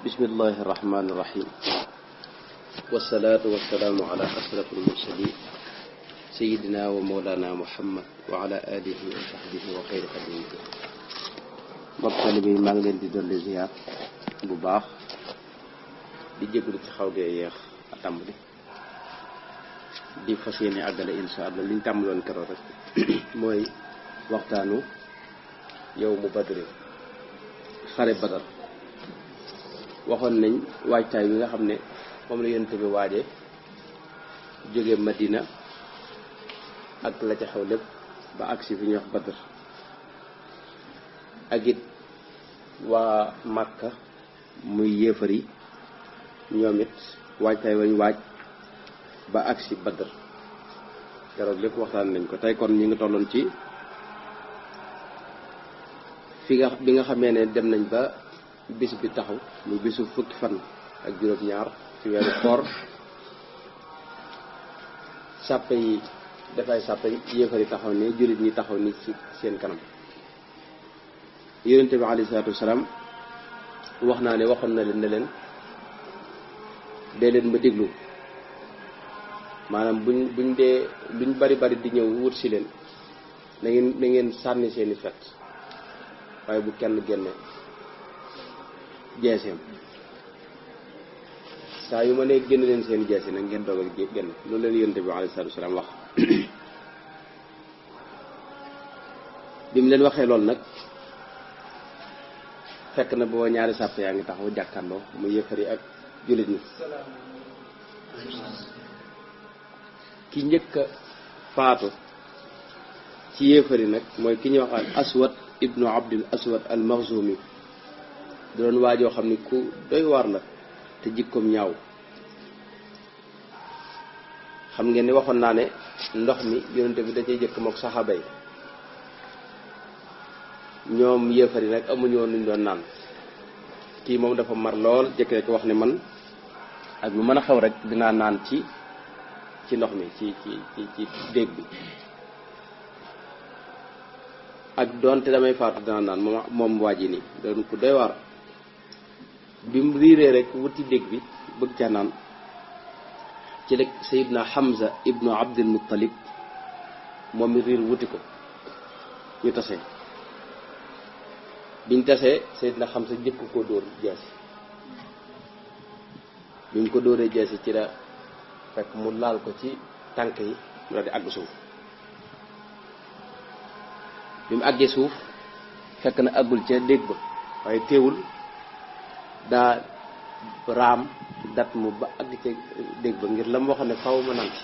bismillahi irrahmani irrahim wasalaatu wasalaamu ala ashraf almursalin sayidina wa mawlana muhammad wa ala alihi wa sahbihi wa xayri xadimihi. mbokk taalibe yi maa ngi leen di dolli ziar bu baax di jégalu ci xaw gee yeex a tàmbali di fas yéene àggale insha allah liñ tàmbaloon keroog rek mooy waxtaanu yawmu badri xare badar. waxoon nañ waajtaay bi nga xam ne moom la yonent bi waaje jóge Madina ak la ca xew lépp ba agsi fi ñuy wax Badr ak it waa Màkka muy yéefar yi ñoom it waajtaay wañ waaj ba agsi Badr keroog lépp waxtaan nañ ko. tey kon ñu ngi tolloon ci bi nga xamee ne dem nañ ba bis bi taxaw muy bisu fukki fan ak juróom-ñaar ci weeru koor. sàppe yi dafay sàppe yéefar yi taxaw ni jullit ñi taxaw ni ci seen kanam. yonent bi alayhi salaatu wasalaam wax naa ne waxoon na leen ne leen dee leen ma déglu maanaam buñ dee luñ bari bari di ñëw wut si leen na ngeen sànni seeni fet waaye bu kenn génne jeeseem. saa yu ma ne génn leen seen jeese nag ngeen doog a génn. loolu leen yonent bi alayhi salaatu wasalaam wax. bi mu leen waxee loolu nag fekk na boo ñaari sàpp yaa ngi taxaw jàkkaarloo mu yëfari ak jullit ñi. ki njëkk a faatu ci yéefari nag mooy ki ñuy wax al aswad ibnu abdul aswad al maxzumi. doon waajoo xam ni ku doy waar la te jikkoom ñaaw. xam ngeen ni waxoon naa ne ndox mi yonente bi da cay jëkk mook saxaaba yi. ñoom yéefar yi nag amuñu woon luñ doon naan. kii moom dafa mar lool jëkk rek wax ne man ak lu mën a xew rek dinaa naan ci ndox mi ci déeg bi ak doonte damay faatu dinaa naan moom waa ji nii doon ku doy waar. bi mu riiree rek wuti dégg bi bëgg ca naan ci rek Seydina Hamza ibnu Abdul Muttalib moom mi riir wuti ko ñu tasee. biñ tasee Seydina Hamza jëkk koo dóor jeesi. bi mu ko dóoree jeesi ci la fekk mu laal ko ci tànk yi mu daal di àgg suuf. bi mu àggee suuf fekk na àggul ca dégg ba waaye teewul daa raam dat mu ba àgg ca dégg ba ngir la mu waxoon ne faw ma naan ci.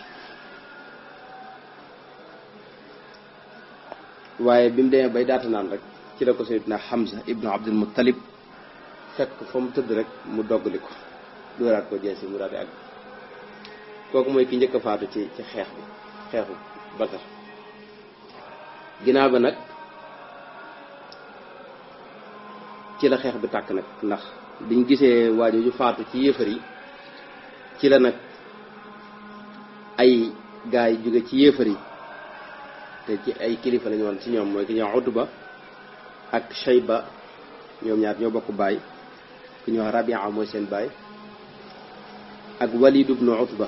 waaye bi mu demee bay daata naan rek ci la ko Seydina Hamza ibnu Abdul Muttalib fekk fa mu tëdd rek mu doggali ko dóoraat ko jeesi mu daal di àgg. kooku mooy ki njëkk a faatu ci xeex bi xeexu Badar. ginnaaw ba nag ci la xeex bi tàkk nag ndax biñ gisee waajo ju faatu ci yéefar yi ci la nag ay gaay jóge ci yéefar yi te ci ay kilifa lañu woon ci ñoom mooy ki ñuy wax Utba ak Shayba ñoom ñaar ñoo bokk baay ku ñuy wax Rabia mooy seen baay ak Walid ibnu Utba.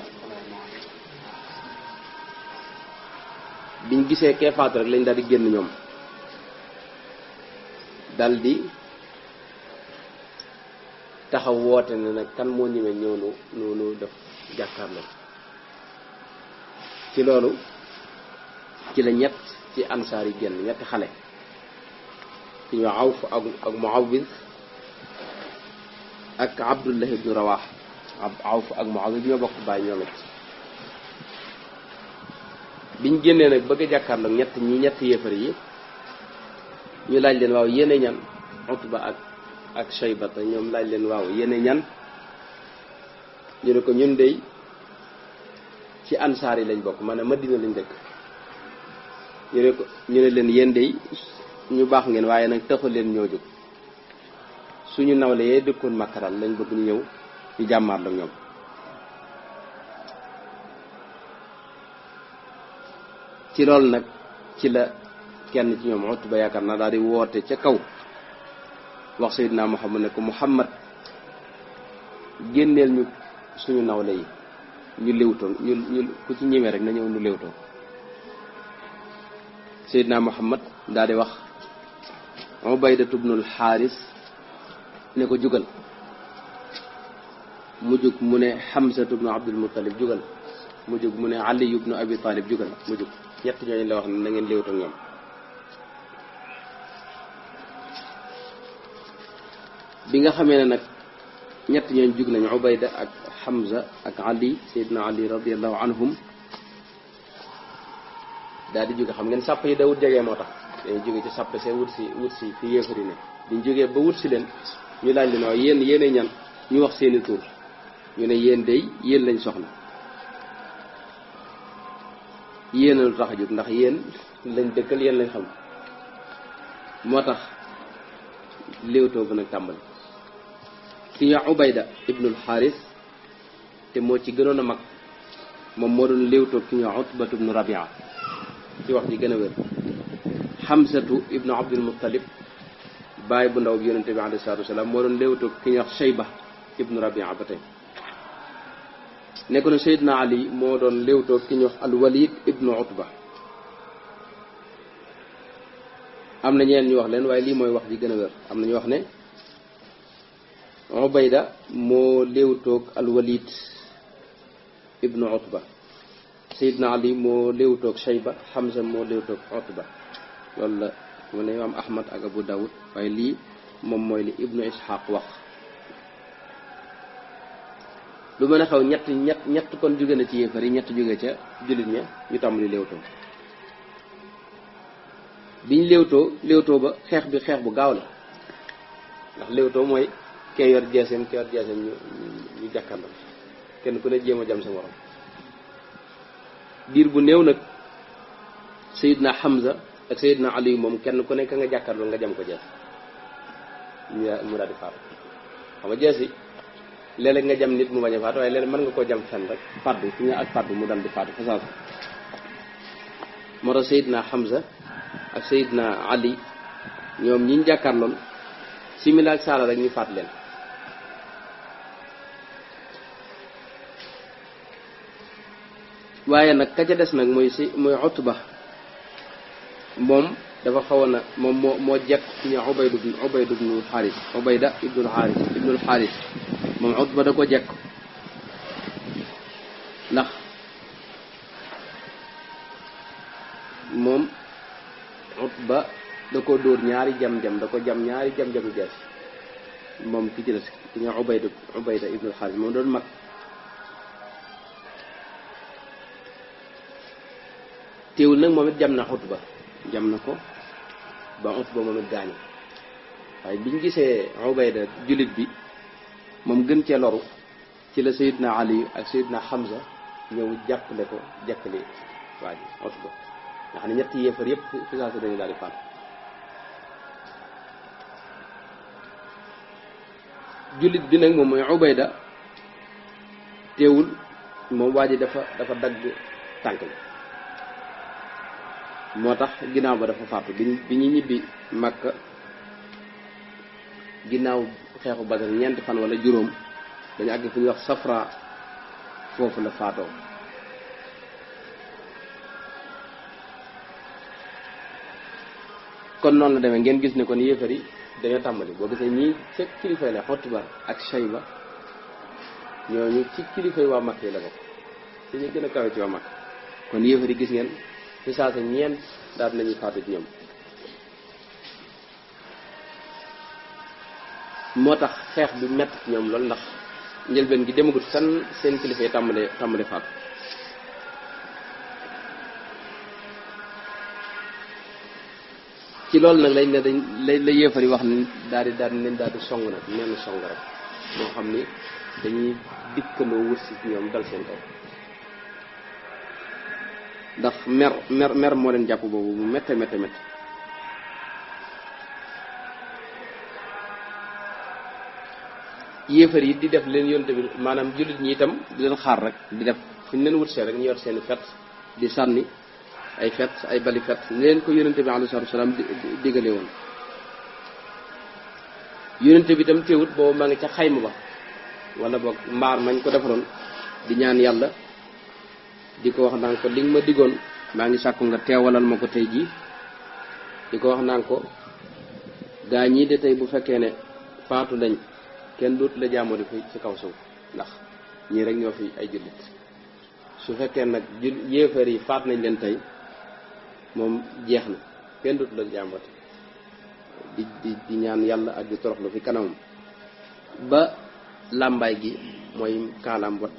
biñ gisee kee faatu rek lañ daal di génn ñoom dal di taxaw woote ne nag kan moo ñëwee ñëw nu def jàkkaarloo. ci loolu ci la ñett ci ansaar yi génn ñetti xale ci ñu Awf ak Muawwid ak Abdullah ibnu Rawah. Awf ak Muawwid ñoo bokk baay ñoom it. biñ génnee nag bëgg a jàkkaarloo ñett yéefar yi ñu laaj leen waaw yéene ñan. Utba ak Shayba ñoom laaj leen waaw yéene ñan. ñu ne ko ñun dey ci ansaar yi lañ bokk maanaam Madina lañ dëkk. ñu ne leen yéen dey ñu baax ngeen waaye nag taxul leen ñoo jóg suñu nawle yee dëkkoon Makkaral lañ bëgg ñu ñëw ñu jàmmaar la ñoom. ci loolu nag ci la kenn ci ñoom Utba yaakaar naa daal di woote ca kaw wax Seydina Muhammad ne ko Muhammad génneel ñu suñu nawle yi ñu léwtoo ñu ku ci ñemee rek na ñëw ñu léwtoo. Seydina Muhammad daal di wax Ubaydatu bnul Xaaris ne ko jugal, mu jug mu ne Xamsatu bnu Abdul Muttalib jugal, mu jug mu ne Ali bnu Abi Talib jugal, mu jug ñett ñooñu la wax ne na ngeen léwtoo ak ñoom. bi nga xamee ne nag ñett ñooñu jug nañu Ubayda ak Hamza ak Ali, Seydina Ali radiyallahu anhum daal di jóge. xam ngeen sàpp yi dawut jegee moo tax dañuy jóge ci sàpp see wut si fi yéefari ne. biñ jógee ba wut si leen ñu laaj leen waaw yéenay ñan, ñu wax seeni tur, ñu ne yéen day yéen lañ soxla, yéen lu tax a jóg ndax yéen lañ dëkkal, yéen lañ xam. moo tax léewtoo ba nag tàmbali. ki ñu Ubayda ibnul Xaaris te moo ci gënoon a mag, moom moo doon léewtoo ki ñu Utbatu ibnu Rabia ci wax ji gën a wér. Xamsatu ibnu Abdul Muttalib baay bu ndaw bi yonente bi alayhi salaatu wasalaam moo doon léewtoo ki ñu wax Shayba ibnu Rabia ba tey. nekk na Seydina Ali moo doon léewtoo ki ñu wax Al-Walid ibnu Utba. am na ñeen ñu wax leen waaye lii mooy wax ji gën a wér. am na ñu wax ne Ubayda moo léewtoog Al-Walid ibnu Utba, Seydina Ali moo léewtoog Shayba, Hamza moo léewtoog Utba. loolu la mu ne imaam Ahmad ak Abu Dawud, waaye lii moom mooy li Ibnu Ishaq wax. lu mën a xaw ñett kon jóge na ci yéefar yi, ñett jóge ca jullit ña, ñu tàmbali léewtoo. biñ léewtoo ba xeex bi xeex bu gaaw la, ndax léewtoo mooy kee yor jeesem ñu jàkkandal, kenn ku ne jéem a jam sa morom. diir bu néew nag Seydina Hamza ak Seydina Ali moom kenn ku nekk nga jàkkaarloo nga jam ko jees mu daal di faatu. xam nga jees yi léeg-léeg nga jam nit mu bañ a faatu, waaye léeg-léeg mën nga koo jam fen rek faddu fi nga ak faddu mu dal di faatu fa saasa. moo tax Seydina Hamza ak Seydina Ali ñoom ñi ñu jàkkaarloon simila ak saala rek ñu faat leen. waaye nag ka ca des nag mooy Utba, moom dafa xawoon a moom moo jekk ñu Ubayda ibnul Xaaris moom Utba da ko jekk, ndax moom Utba da ko dóor ñaari jam-jam, da ko jam ñaari jam-jamu jees. moom ki ci des ki ñu Ubayda ibnul Xaaris moom doon mag. teewul nag moom it jam na Utba, jam na ko ba Utba moom it gaañu. waaye biñ gisee Ubayda jullit bi moom gën cee loru, ci la Seydina Ali ak Seydina Hamza ñëw jàppale ko jàppale waa ji Utba, nga xam ne ñetti yéefar yëpp fi saa si dañu daal di faat. jullit bi nag moom mooy Ubayda, teewul moom waa ji dafa dagg tànk bi, moo tax ginnaaw ba dafa faatu. bi ñu ñibbi Makka ginnaaw xeexu Badar ñeenti fan wala juróom, dañu àgg fu ñuy wax Safra, foofu la faatoo. kon noonu la demee, ngeen gis ne kon yéefar yi dañoo tàmbali. boo gisee ñii ca kilifay la Utba ak Shayba, ñooñu ci kilifay waa Makka yi la bokk, ci ñu gën a kawe ci waa Makka. kon yéefar yi gis ngeen fi saasa ñeent daal nañuy faatu ci ñoom. moo tax xeex bi mett ci ñoom loolu, ndax njëlbeen gi demagut san seen kilifa yi tàmbale faatu. ci loolu nag lañ ne dañ la yéefar yi wax ne daal di song nag menn song rek moo xam ni dañuy dikkandoo wut si ñoom dal seen kaw. ndax mer moo leen jàpp boobu bu métte. yéefar yi di def leen yonte bi, maanaam jullit ñi itam di leen xaar rek, di def fu ñu leen wut see rek ñu yor seeni fet di sànni ay fet, ay bali fet, ni leen ko yonente bi alayhi salaatu wasalaam digale woon. yonente bi itam teewut boobu maa ngi ca xayma ba wala boog mbaar mañ ko defaroon di ñaan yàlla di ko wax naan ko li nga ma digoon maa ngi sàkku nga teewalal ma ko tey jii di ko wax naan ko gaa ñii de tey bu fekkee ne faatu lañ kenn dootu la jaamoo di fi ci kaw suuf ndax ñii rek ñoo fi ay jullit su fekkee nag yéefar yi faat nañ leen tey moom jeex na kenn dootu la jaamooti di ñaan yàlla ak di toroxlu fi kanamam ba làmbaay gi mooy kaalaam wat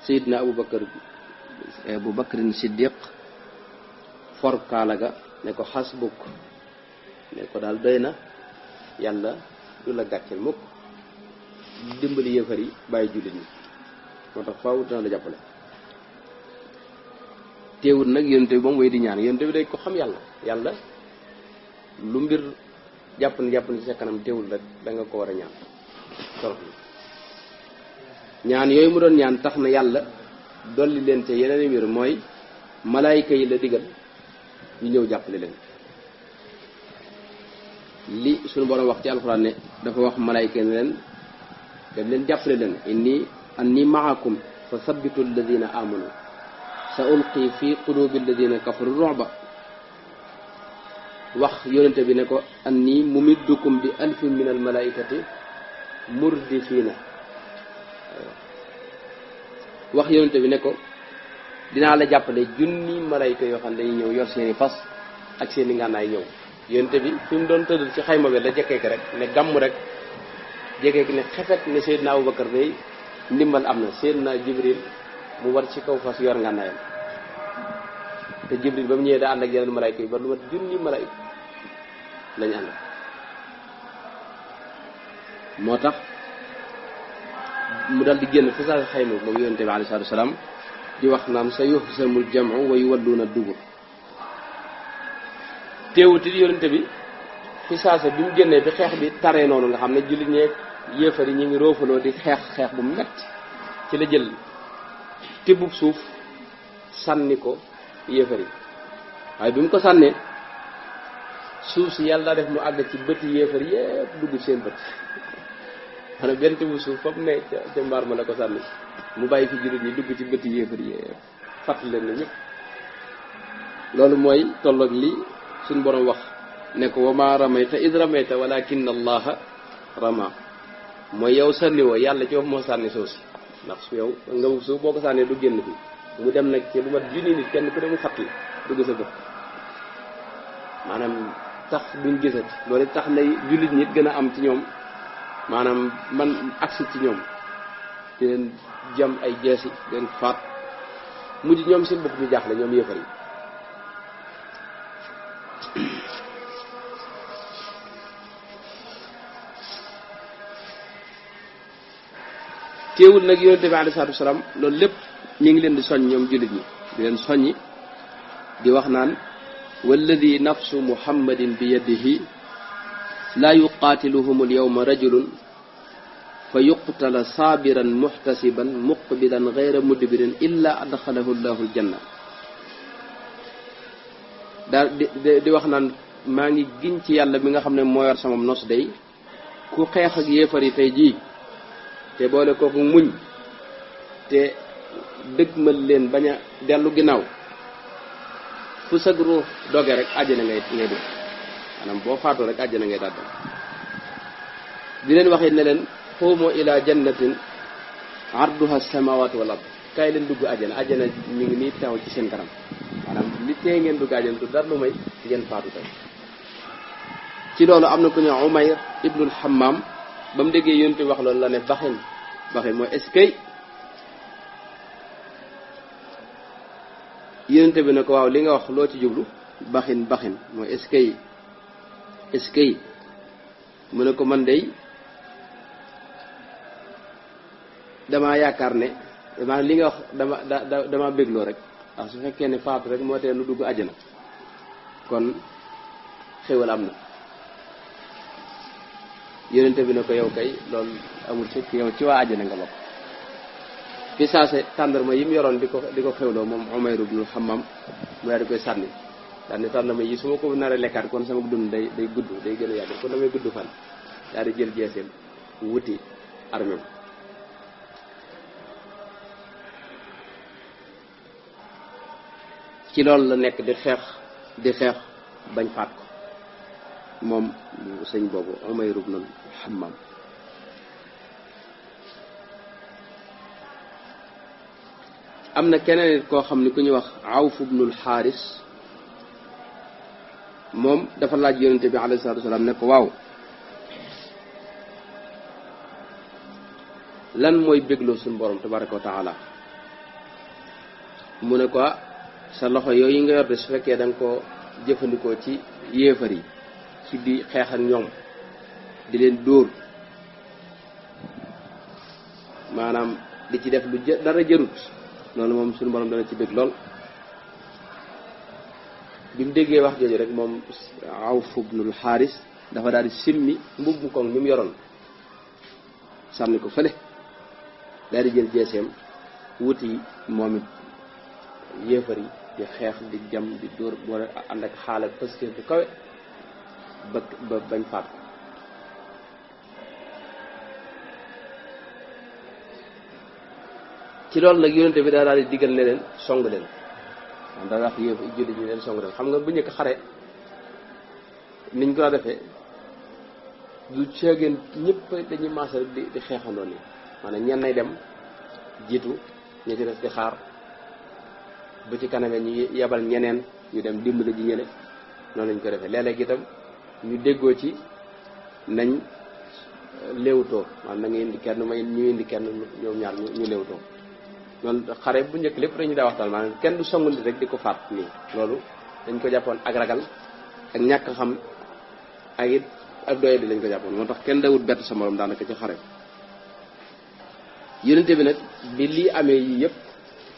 Seydina Abu Bakrin Siddiq for kaala ga ne ko xasbuk ne ko daal doy na yàlla du la gàcceel mukk dimbali yëfar yi bàyyi jullit ñi moo tax faaw dina la jàppale teewul nag yonente bi moom way di ñaan yonente bi day ko xam yàlla lu mbir jàpp ni ci sa kanam teewul rek da nga ko war a ñaan torop ñaan yooyu mu doon ñaan tax na yàlla dolli leen te yeneen mbir mooy malaayika yi la digal ñu ñëw jàppale leen li suñu borom wax ci alxuraan ne dafa wax malaayika ne leen dem leen jàppale leen anni maakum fa sabbitu alladina amanu sa ulqi fi qulubi alladina kafaru ru'ba wax yonente bi ne ko anni mumiddukum bi alfin min al malaikati murdifina wax yonente bi ne ko dinaa la jàppale junni malayka yoo xam ne dañuy ñëw yor seeni fas ak seeni ngànnaay ñëw yonente bi fi mu doon tëdd ci xayma bi la jekkeeki rek ne gàmm rek jekkeeki ne xefet ne Seydina Abubakar day ndimbal am na Seydina Jibril mu war ci kaw fas yor ngànnaayam te Jibril ba mu ñëwee daa ànd ak yeneen malayka yi ba lu mat junni malayka lañu ànd moo tax mu dal di génn fi saa xayma moom yonente bi alayhi salaatu wasalaam di wax naan sa yuhzamul jam'u wa yuwalluuna dubur teewuti yonente bi fi saasa bi mu génnee bi xeex bi taree noonu nga xam ne jullit ñeeg yéefar yi ñu ngi roofaloo di xeex bu metti ci la jël tibbub suuf sànni ko yéefar yi waaye bi mu ko sànnee suuf si yàlla def mu àgg ci bëti yéefar yépp dugg seen bët xanaa benn tibbub suuf fa mu ne ca mbaar ma la ko sànni mu bàyyi fi jullit ñi dugg ci bëti yéefar yépp fàttali leen na ñëpp loolu mooy tolloog li suñ borom wax ne ko wa ma ramayta id ramayta walakin allaha rama mooy yow sànni woo yàlla ci wax moo sànni suuf si ndax su yow nga suuf boo ko sànnee du génn fi mu dem nag ci lu mat junni nit kenn ku ne mu fàttali dugg sa bët maanaam tax duñ gisati loolu tax na jullit ñi gën a am ci ñoom maanaam man agsi ci ñoom di leen jam ay jeesi di leen faat mujj ñoom seen bopp ñu jaaxle ñoom yëfar yi teewul nag yonente bi alayhi salaatu wasalaam loolu lépp ñu ngi leen di soññ ñoom jullit ñi di leen soññi di wax naan walladi nafsu muhammadin bi yadihi laa yuqaatiluhum alyawma rajulun fa yuqtala saabiran muhtasiban muqbilan gayra mudbirin illa adxalahu llahu aljanna daal di wax naan maa ngi giñ ci yàlla mi nga xam ne moo yor sama nos day ku xeex ak yéefar yi tey jii te boole kooku muñ te dëgmal leen bañ a dellu ginnaaw fu sag ruux doge rek àjjana ngay dugg maanaam boo faatoo rek àjjana ngay daal di leen waxee ne leen xuumu ila jannatin arduha samawatu wal ard kaay leen dugg àjjana mi ngi nii taw ci seen kanam maanaam li tee ngeen dugg àjjana du dara lu may ngeen faatu tey ci loolu am na ku ñu Umayr ibnul Hammam ba mu déggee yonent wax loolu la ne baxin mooy eskay yonent bi ne ko waaw li nga wax loo ci jublu baxin mooy eskay mu ne ko man dey damaa yaakaar ne maanaam li nga wax dama bégloo rek waaw su fekkee ne faatu rek moo tee nu dugg àjjana kon xéwal am na yonente bi ne ko yow kay loolu amul sikk yow ci waa àjjana nga bokk fi saase tàndarma yi mu yoroon di ko xewloo moom Umayr ibn Hammam mu daal di koy sànni daal ne tàndarma yi su ma ko naree lekkaat kon sama dund day gudd day gën a yàgg kon damay gudd fan daal di jël jeeseel wuti armem ci loolu la nekk di xeex bañ faat ko moom sëñ boobu Umayr ibn Hammam. am na keneen it koo xam ne ku ñuy wax Awf ibnul Xaaris moom dafa laaj yonente bi alayhi salaatu wasalaam ne ko waaw lan mooy bégloo suñu borom tabaraka wa taala mu ne ko sa loxo yooyu nga yor de su fekkee da nga ko jëfandikoo ci yéefar yi ci di xeex ak ñoom di leen dóor maanaam di ci def lu dara jërut loolu moom suñu borom dana ci bég lool. bi mu déggee wax jooju rek moom Awf ibnul Xaaris dafa daal di simmi mbubb mu koŋ mi mu yoroon sànni ko fële daal di jël jeeseem wuti moom it yéefar yi di xeex di jam di dóor boole ànd ak xaal ak pëste bu kawe ba bañ faat ko. ci loolu nag yonente bi daal di diggal ne leen song leen xam daa wax yéef jullit ñi leen song leen xam nga bu njëkk xare niñ ko defee du ceegeen ñëpp dañuy maase rek di xeexandoo nii maanaam ñenn nay dem jiitu ñi ci des di xaar bu ci kanamee ñu yebal ñeneen ñu dem dimbali ji ñële noonu lañ ko defee léeg-léeg itam ñu déggoo ci nañ léewtoo maanaam na nga indi kenn may ñu indi kenn ñoom ñaar ñu léewtoo noonu xare bu njëkk lépp dañu daa waxtaan maanaam kenn du songu nit rek di ko faat nii loolu dañ ko jàppoon ak ragal ak ñàkk xam ak it ak doye di lañ ko jàppoon moo tax kenn dawut bett sa morom daanaka ci xare yonente bi nag bi lii amee yii yëpp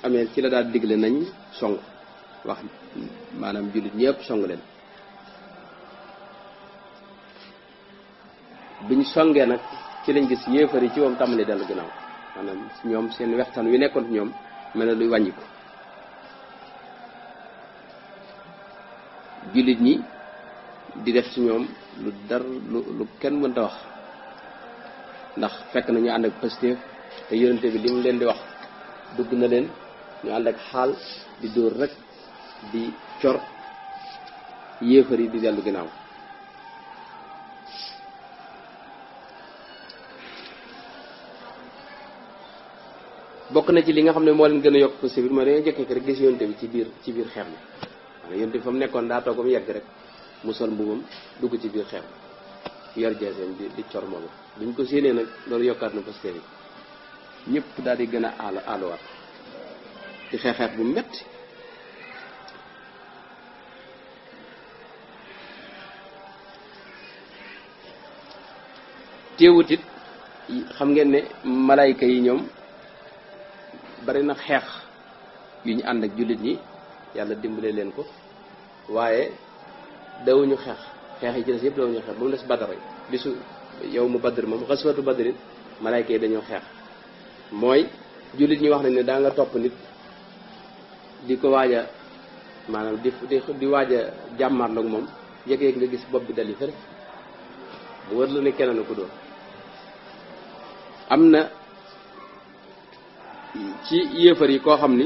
amee ci la daal digle nañ song wax maanaam jullit ñëpp song leen biñ songee nag ci lañ gis yéefar yi ci moom tàmbali dellu ginnaaw maanaam ñoom seen wextaan wi nekkoon ñoom mel na luy wàññiku jullit ñi di def ci ñoom lu dar lu kenn mënta wax ndax fekk na ñu ànd ak Pastef te yonente bi li mu leen di wax dugg na leen ñu ànd ak xaal di dóor rek di cor yéefar yi di dellu ginnaaw bokk na ci li nga xam ne moo leen gën a yokk Pastef bi mooy dañoo jëkkee rek gis yonente bi ci biir xeex mi maanaam yonente bi fa mu nekkoon daa toog ba mu yegg rek mu sol mbubam dugg ci biir xeex mi yor jeeseen di cor moom buñ ko séenee nag loolu yokkaat na Pastef bi ñëpp daal di gën a aaluwaat di xeexeex bu metti teewut it xam ngeen ne malayka yi ñoom bari na xeex yu ñu ànd ak jullit ñi yàlla dimbale leen ko waaye dawuñu xeex yi ci des yëpp dawuñu xeex ba mu des Badar bisu yow mu Badr moom xaswatu Badrin malayka yi dañoo xeex mooy jullit ñi wax nañ ne daa nga topp nit di ko waaj a maanaam di waaj a jàmmaarloog moom yëg-yëg nga gis bopp bi dal yi fële bu wër la ne kenn na ko doon am na ci yéefar yi koo xam ni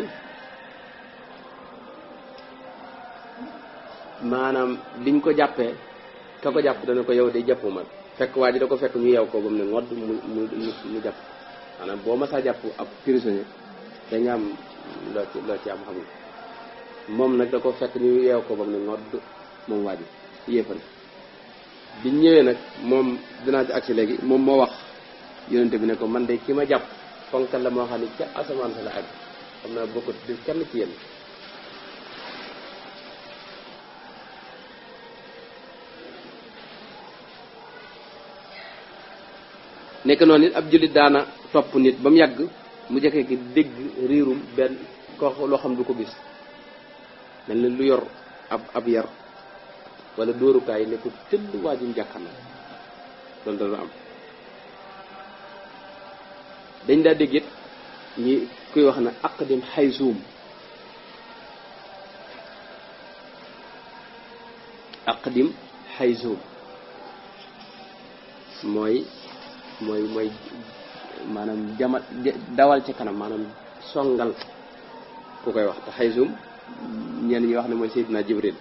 maanaam biñ ko jàppee ka ko jàpp dana ko yow de jàppuma fekk waa ji da ko fekk ñu yeew ko ba mu ne ngodd mu jàpp maanaam boo masaa jàpp ab prisonnier dañu am loo ci am xam nga moom nag da ko fekk ñu yeew ko ba mu ne ngodd moom waa ji yéefar biñ ñëwee nag moom dinaa ci agsi léegi moom moo wax yonente bi ne ko man de ki ma jàpp fonkal la moo xam ne ca asamaan sa la àgg xam naa bokkut di kenn ci yéen nekk noonu it ab jullit daana topp nit ba mu yàgg mu jekkee ki dégg riirum benn ko loo xam du ko gis mel na lu yor ab yar wala dóorukaay ne ko tëdd waajum jàkkaarloo loolu dana am dañ daa dégg it ñi kuy wax na aqdim xaysuum aqdim xaysuum mooy maanaam dawal ci kanam maanaam songal ku koy wax te xaysuum ñenn ñi wax ne mooy Seydina Jibril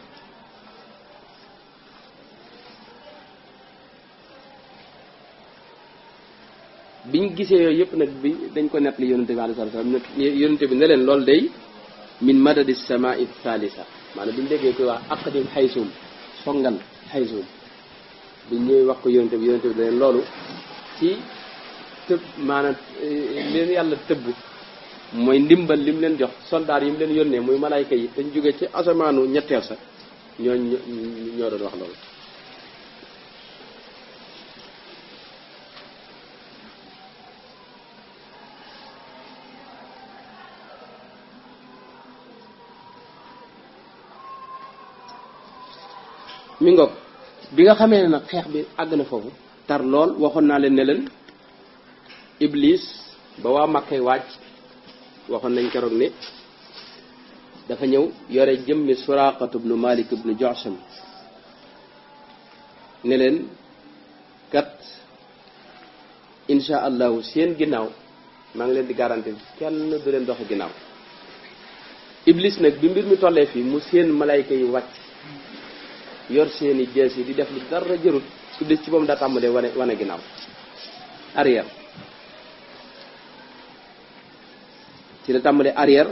biñ gisee yooyu yëpp nag bi dañ ko nettali yonente bi alayhi salaam yonente bi ne leen loolu day min madadi samaa'i thalitha maanaam bi ñu déggee koy wax aqdim xaysum songal xaysum bi ñëwee wax ko yonente bi ne leen loolu ci tëb maanaam leen yàlla tëbb mooy ndimbal li mu leen jox soldaar yi mu leen yónnee muy malaayka yi dañ jóge ci asamaanu ñetteel sax ñoo doon wax loolu mi ngoog bi nga xamee ne nag xeex bi àgg na foofu tar lool waxoon naa leen ne leen Iblis ba waa Makkay wàcc waxoon nañ keroog ne dafa ñëw yore jëmmi Suraqatu ibnu Malik ibnu Ju'sham ne leen kat insha allahu seen ginnaaw maa ngi leen di garanti kenn du leen doxe ginnaaw Iblis nag bi mbir mi tollee fii mu seen malayka yi wàcc yor seeni jees yi di def lu dara jërut Iblis ci moom daa tàmbalee wane ginnaaw arrière ci la tàmbalee arrière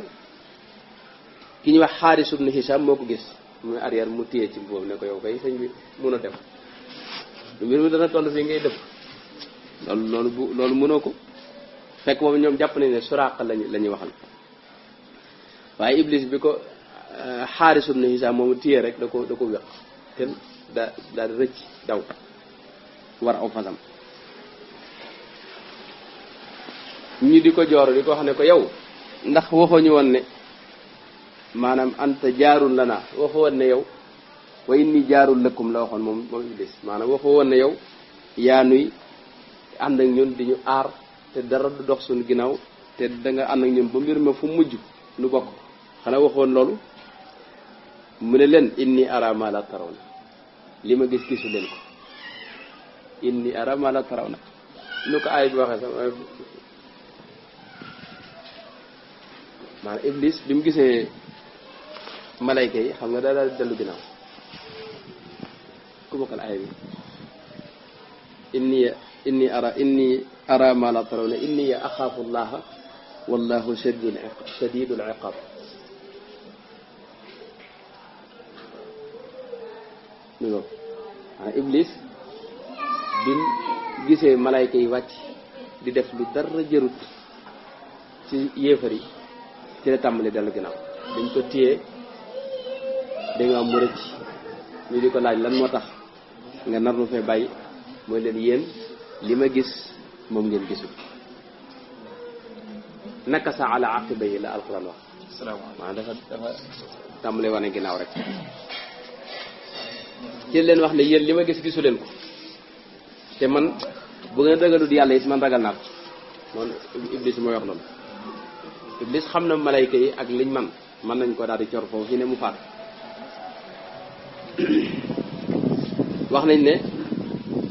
ki ñuy wax Xaaris ibn Hisham moo ko gis muy arrière mu téye ci boobu ne ko yow kay sëñ bi mun a def mbir mi dana toll fii ngay def loolu mënoo ko fekk boobu ñoom jàpp nañ ne Suraaqa la ñuy waxal waaye Iblis bi ko Xaaris ibn Hisham moomu téye rek da ko wéq te daal di rëcc daw war aw fasam ñu di ko jooro di ko wax ne ko yow ndax waxoo ñu woon ne maanaam anta jaarul lana waxoo woon ne yow wa inni jaarul lëkkum la waxoon moom Iblis maanaam waxoo woon ne yow yaa nuy ànd ak ñun di ñu aar te dara du dox suñu ginnaaw te da nga ànd ak ñun ba mbir ma fu mujj nu bokk xanaa waxoon loolu mu ne leen inni ara ma la tarawna li ma gis gisu leen ko inni ara ma la tarawna nu ko aay bi waxee sax maanaam Iblis bi mu gisee malayka yi xam nga daa daal dellu ginnaaw ku bokkal aay bi inni ara ma la tarawna inni axaafu llaha wallahu shadidul iqab mi ngo maanaam Iblis bi mu gisee malayka yi wàcc di def lu dara jërut ci yéefar yi ci la tàmbali dellu ginnaaw dañ ko téye da nga am mu rëcc ñu di ko laaj lan moo tax nga nar nu fee bàyyi mooy leen yéen li ma gis moom ngeen gisul nakasa ala aqiba yi la alquran wax maanaam dafa tàmbali wane ginnaaw rek ci leen wax ne yéen li ma gis gisu leen ko te man bu ngeen ragalut yàlla it man ragal naa ko noonu Iblis mooy wax loolu Iblis xam na malayka yi ak liñ mën nañ ko daal di cor foofu fi ne mu faat wax nañ ne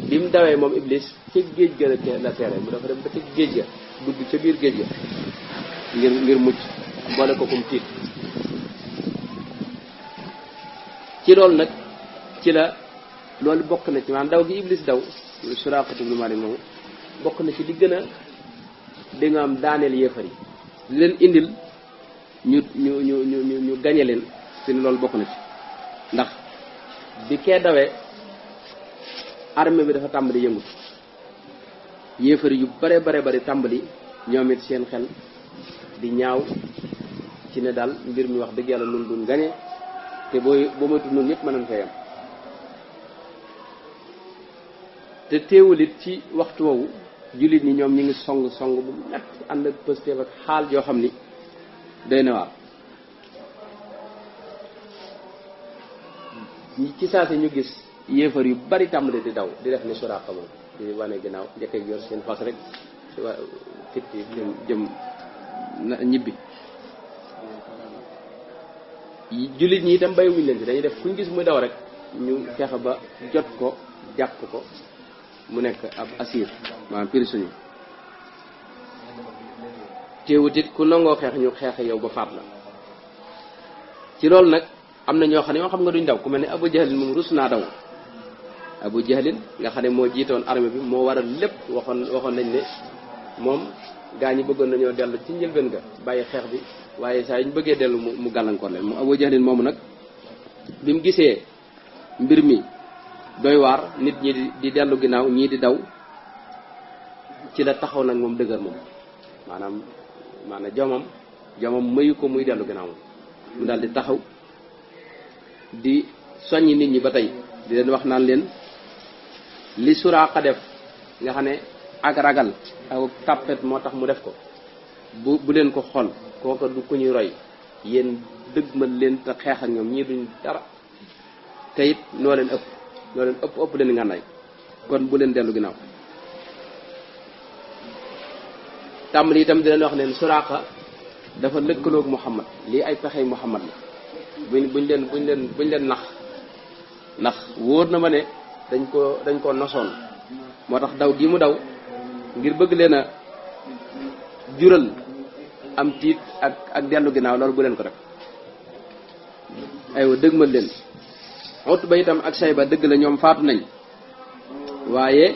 bi mu dawee moom Iblis ca géej ga la teere mu dafa dem ba ca géej ga dugg ca biir géej ga ngir mucc boole ko kum tiit ci loolu nag ci la loolu bokk na ci maanaam daw gi Iblis daw Suraqatu ibn Malik moomu bokk na ci li gën a da nga am daaneel yéefar yi li leen indil ñu gañe leen fi loolu bokk na ci ndax bi kee dawee armée bi dafa tàmbali yëngut yéefar yu bare tàmbali ñoom it seen xel di ñaaw ci ne daal mbir mi wax dëgg yàlla nun duñ gañe te boo moytu nun ñëpp mën nañ fee yam te teewul it ci waxtu woowu jullit ñi ñoom ñi ngi song bu nekk ànd ak pëstéef ak xaal yoo xam ni doy na waar ci saa si ñu gis yéefar yu bari tàmbali di daw di def ni Suraaqa moom di wane ginnaaw njëkk ak yor seen fas rek fit yi jëm ñibbi jullit ñi itam bàyyiwuñ leen ci dañuy def kuñ gis muy daw rek ñu fexe ba jot ko jàpp ko mu nekk ab asir maanaam prisonnier teewut it ku nangoo xeex ñu xeex yow ba faat la ci loolu nag am na ñoo xam ne yoo xam nga duñ daw ku mel ne Abu Jahlin moom rus naa daw Abu Jahlin nga xam ne moo jiitoon armée bi moo waral lépp waxoon nañ ne moom gaa ñi bëggoon nañoo dellu ci njëlbeen ga bàyyi xeex bi waaye saa yu ñu bëggee dellu mu gàllankoor leen mu Abu Jahlin moomu nag bi mu gisee mbir mi doy waar nit ñi di dellu ginnaaw ñii di daw ci la taxaw nag moom dëgër moom maanaam jomam mayu ko muy dellu ginnaaw moom mu daal di taxaw di soññi nit ñi ba tey di leen wax naan leen li Suraaqa def nga xam ne ak ragal ak tàppet moo tax mu def ko bu leen ko xool kooka du ku ñuy roy yéen dëgmal leen te xeex ak ñoom ñii duñ dara te it noo leen ëpp leen ngànnaay kon bu leen dellu ginnaaw tàmbali itam di leen wax ne Suraaqa dafa lëkkaloog Muhammad lii ay pexey Muhammad la buñ leen nax wóor na ma ne dañ ko nosoon moo tax daw gi mu daw ngir bëgg leen a jural am tiit ak dellu ginnaaw loolu bu leen ko def aywa dëgmal leen Utba itam ak Sayba dëgg la ñoom faatu nañ waaye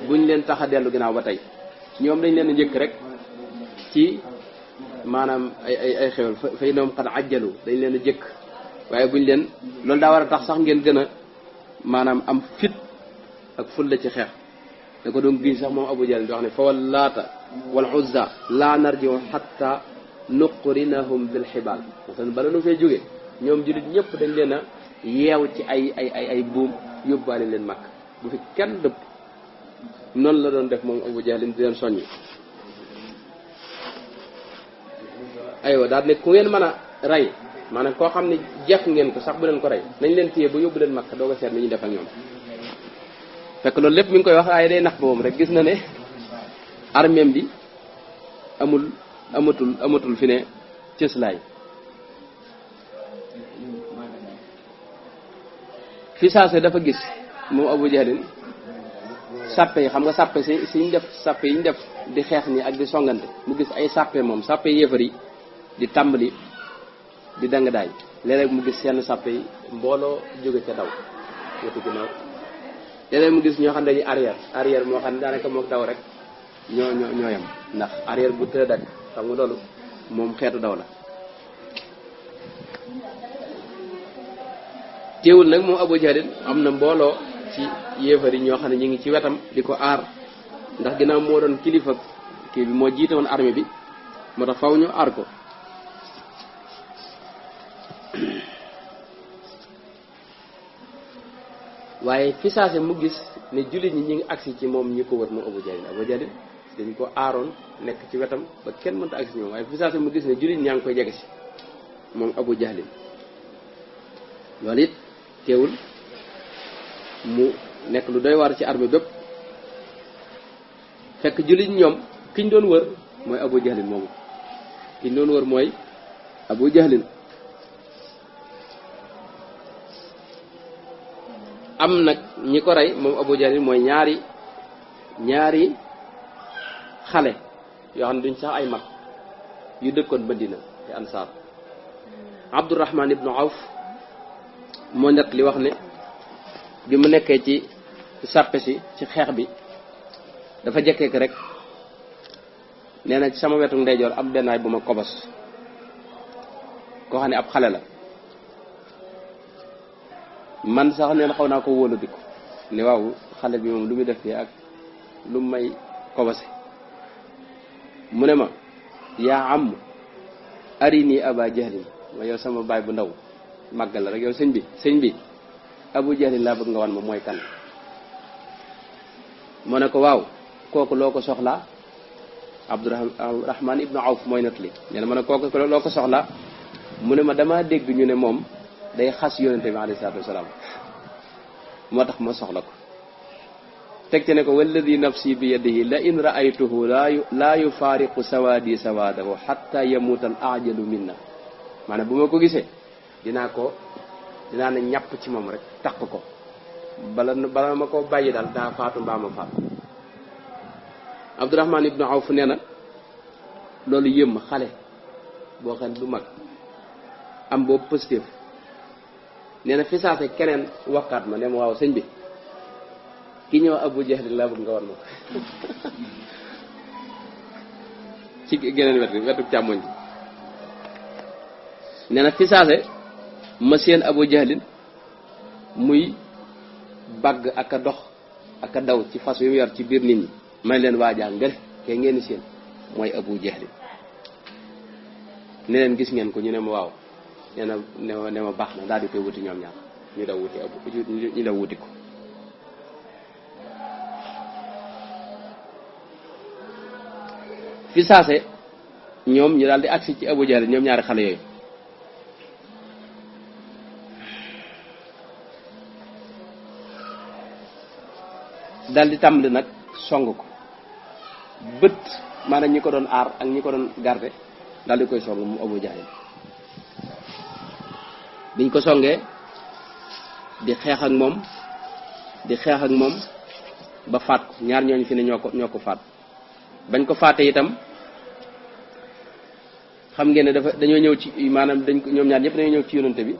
buñ leen tax a dellu ginnaaw ba tey ñoom dañ leen a njëkk rek ci maanaam ay xewal fay noom xan ajjalu dañ leen a jëkk waaye buñ leen loolu daa war a tax sax ngeen gën a maanaam am fit ak fulla ci xeex da ko doon giñ sax moom Abu Jahl di wax ne fa wallaata wal uzza laa narjiu hatta nuqrinahum bil xibaal masalan bala nu fee jóge ñoom jullit ñëpp dañ leen a yeew ci ay buum yóbbaale leen màkk bu fi kenn dëpp noonu la doon def moom Abu Jahl di leen soññi aywa daal ne ku ngeen mën a rey maanaam koo xam ne jekk ngeen ko sax bu leen ko rey nañ leen téye ba yóbbu leen makka doo ko seet ni ñuy def ak ñoom fekk loolu lépp mi ngi koy wax waaye day nax ba moom rek gis na ne armeem bi amatul fi ne cëslaay fi saase dafa gis moom Abu Jahlin sàppe yi xam nga sàppe si ñu def sàppe yi ñu def di xeex ni ak di songante mu gis ay sàppe moom sàppe yéefar yi di tàmbali di dang daay léeg-léeg mu gis seen sàppe yi mbooloo jóge ca daw wetu ginnaaw léeg-léeg mu gis ñoo xam ne dañuy arrière moo xam ne daanaka mook daw rek ñoo yam ndax arrière bu tëdd ak xam nga loolu moom xeetu daw la teewul nag moom Abu Jahl am na mbooloo ci yéefar yi ñoo xam ne ñu ngi ci wetam di ko aar ndax ginnaaw moo doon kilifa kii bi moo jiite woon armée bi moo tax faw ñu aar ko waaye fi saase mu gis ne jullit ñi ngi agsi ci moom ñi ko wër moom Abu Jahl dañ ko aaroon nekk ci wetam ba kenn mënta agsi ci moom waaye fi saase mu gis ne jullit ñaa ngi koy jege si moom Abu Jahl loolu it teewul mu nekk lu doy waar ci armée bépp fekk jullit ñoom ki ñu doon wër mooy Abu Jahl moomu ki ñu doon wër mooy Abu Jahl am nag ñi ko rey moom Abu Jahl mooy ñaari xale yoo xam ne duñ sax ay mag yu dëkkoon Madina te Ansaar Abdurrahman ibnu Awf moo nett li wax ne bi mu nekkee ci sàppe si ci xeex bi dafa jekkeek rek nee na ci sama wetu ndeyjoor am bennaay bu ma kobos koo xam ne ab xale la man sax neen xaw naa ko wóolu di ko ne waaw xale bi moom lu muy def fii ak lu may kobose mu ne ma yaa am arini Aba Jahlin ma yow sama baay bu ndaw màggal la rek yow sëñ bi Abu Jahlin laa bëgg nga wan ma mooy kan mu ne ko waaw kooku loo ko soxlaa Abdurrahman ibnu Awf mooy nat li nee na ma ne kooku loo ko soxlaa mu ne ma dama dégg ñu ne moom day xas yonente bi alayhi salaatu wasalaam moo tax ma soxla ko teg ci ne ko walladi nafsi bi yadihi la in raaytuhu laa yufaariqu sawaadi sawaadahu xatta yamuuta al ajalu minna maanaam bu ma ko gisee dinaa ne ñàpp ci moom rek takk ko bala ma ko bàyyi daal daa faatu mbaa ma faatu Abdurrahman ibnu Awf nee na loolu yëm xale boo xam du mag am boobu positif nee na fi saase keneen waxaat ma ne ma waaw sëñ bi ki ñëw Abu Jahl laa bëgg nga war ma ci geneen wetu càmmoñ bi nee na fi saase ma seen Abu Jahlin muy bagg ak a dox ak a daw ci fas yu mu yor ci biir nit ñi may leen waajaa ngel kee ngeen ni seen mooy Abu Jahlin ne leen gis ngeen ko ñu ne ma waaw nee na ne ma baax na daal di koy wuti ñoom ñaar ñu daw wuti ko fi saase ñoom ñu daal di agsi ci Abu Jahl ñoom ñaari xale yooyu daal di tàmbali nag song ko bët maanaam ñi ko doon aar ak ñi ko doon garde daal di koy song mu Abu Jahl biñ ko songee di xeex ak moom ba faat ko ñaar ñooñu fi ne ñoo ko faat bañ ko faate itam xam ngeen ne dañoo ñëw ci maanaam ñoom ñaar ñëpp dañoo ñëw ci yonante bi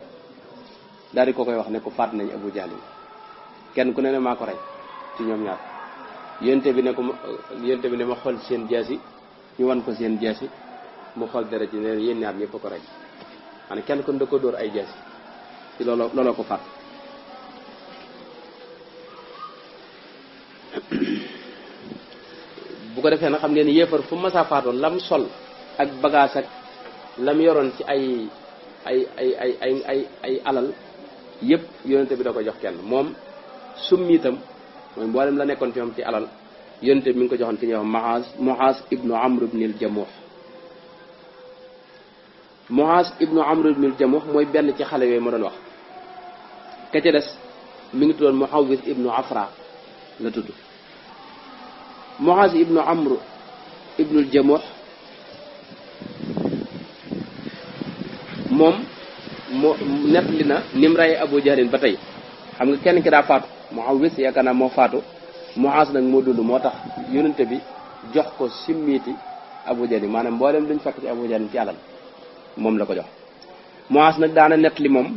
daal di ko koy wax ne ko faat nañ Abu Jahl kenn ku ne maa ko rey ci ñoom ñaar yonante bi ne ma xool seen jaasi ñu wan ko seen jaasi mu xool dara ci ne yéen ñaar ñëpp ko rey maanaam kenn kon da ko dóor ay jaasi ci looloo ko faat bu ko defee nag xam ngeen ni yéefar fu masaa faatoon lam sol ak bagage ak lam yoroon ci ay alal yëpp yonente bi da ko jox kenn moom summi itam mooy mboolem la nekkoon ci moom ci alal yonente bi mi ngi ko joxoon ci ñuy wax Muaz ibnu Amr ibn al-Jamuh Muaz ibnu Amr ibn al-Jamuh mooy benn ci xale yooyu ma doon wax ka ca des mi ngi tuddoon Muhawwis ibnu Afra la tudd Muaz ibnu Amr ibnu al-Jamuh moom moo nettali na ni mu rey Abu Jahlin ba tey xam nga kenn ki daa faatu Muhawwis yaakaar naa moo faatu Muaz nag moo dund moo tax yonente bi jox ko simmiiti Abu Jahlin maanaam mboolem luñ fekk ci Abu Jahlin ci alal moom la ko jox Muaz nag daana nettali moom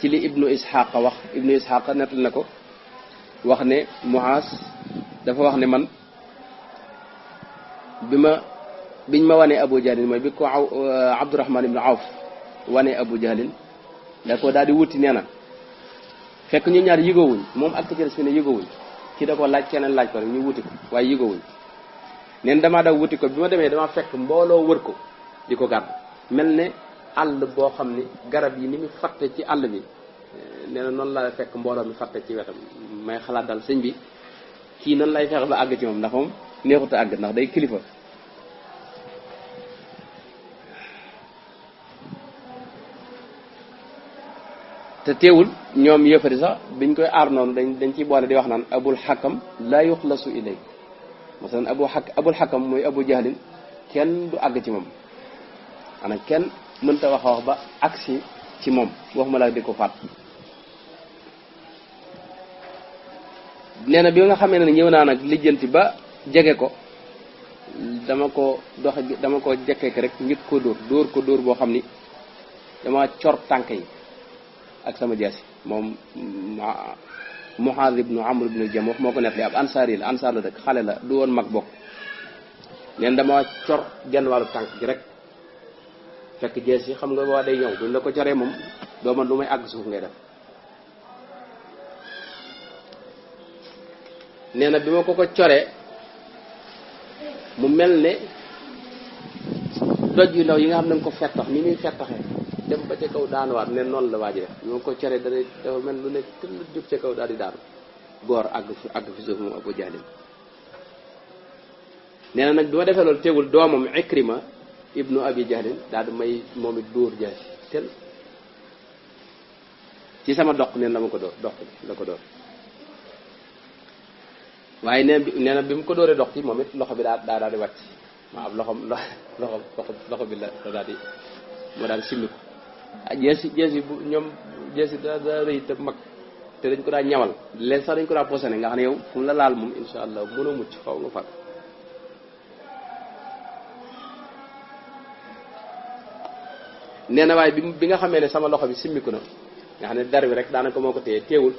ci li Ibnu Ishaq wax Ibnu Ishaq nettali na ko wax ne Muaz dafa wax ne man biñ ma wanee Abu Jahlin mooy bi ko Abdurahman ibnu Awf wanee Abu Jahlin da ko daal di wuti nee na fekk ñu ñaar yëgoowuñ moom ak ci fi ne yëgoowuñ kii da ko laaj keneen laaj ko rek ñu wuti ko waaye yëgoowuñ neen damaa daw wuti ko bi ma demee dama fekk mbooloo wër ko di ko gàdd mel ne àll boo xam ni garab yi ni mu fatte ci àll bi nee na noonu la fekk mbooloo mi fatte ci wetam may xalaat dal sëñ bi kii nan lay fexe ba àgg ci moom ndax moom neexut a àgg ndax day kilifa te teewul ñoom yëfari sax biñ koy aar noonu dañ ciy boole di wax naan abul xakam laa yuxlasu ilay masalan abul xakam mooy Abu Jahlin kenn du àgg ci moom ana kenn mënta wax ba agsi ci moom waxuma laa di ko faat nee na bi nga xamee ne ñëw naa nag lijjanti ba jege ko dama ko jekkeek rek njëkk ko dóor boo xam ni dama cor tànk yi ak sama jaasi moom Muaz ibnu Amr ibnu al-Jamuh moo ko nettali ab ansaar la ansaar la dëkk xale la du woon mag bokk neen dama cor genn wàllu tànk gi rek fekk jaasi xam nga waa day ñëw buñ la ko coree moom doo man lu may àgg suuf ngay def nee na bi ma ko coree mu mel ne doj yu ndaw yi nga xam ne ko fettax ni muy fettaxee dem ba ca kaw daanuwaat ne noonu la waaji def bi ma ko coree dafa mel lu ne tëll jóg ca kaw daal di daanu góor àgg fi suuf moom Abu Jahlin nee na nag bi ma defee loolu tegul doomam Ikrima ibnu Abi Jahlin daal di may moom it dóor jaasi tel ci sama doq neen la ma ko dóor doq la ko dóor waaye nee na bi mu ko dóoree dox ci moom it loxo bi daa di wàcc maa ab loxo bi la daal di moo daal simmi ko jeesi bu ñoom jeesi da rëy te mag te dañ ko daa ñawal leen sax dañ ko daa posone nga xam ne yow fu mu la laal moom insha allah mën a mucc xaw nga fàtt nee na waaye bi nga xamee ne sama loxo bi simmiku na nga xam ne der bi rek daanaka moo ko téye téewul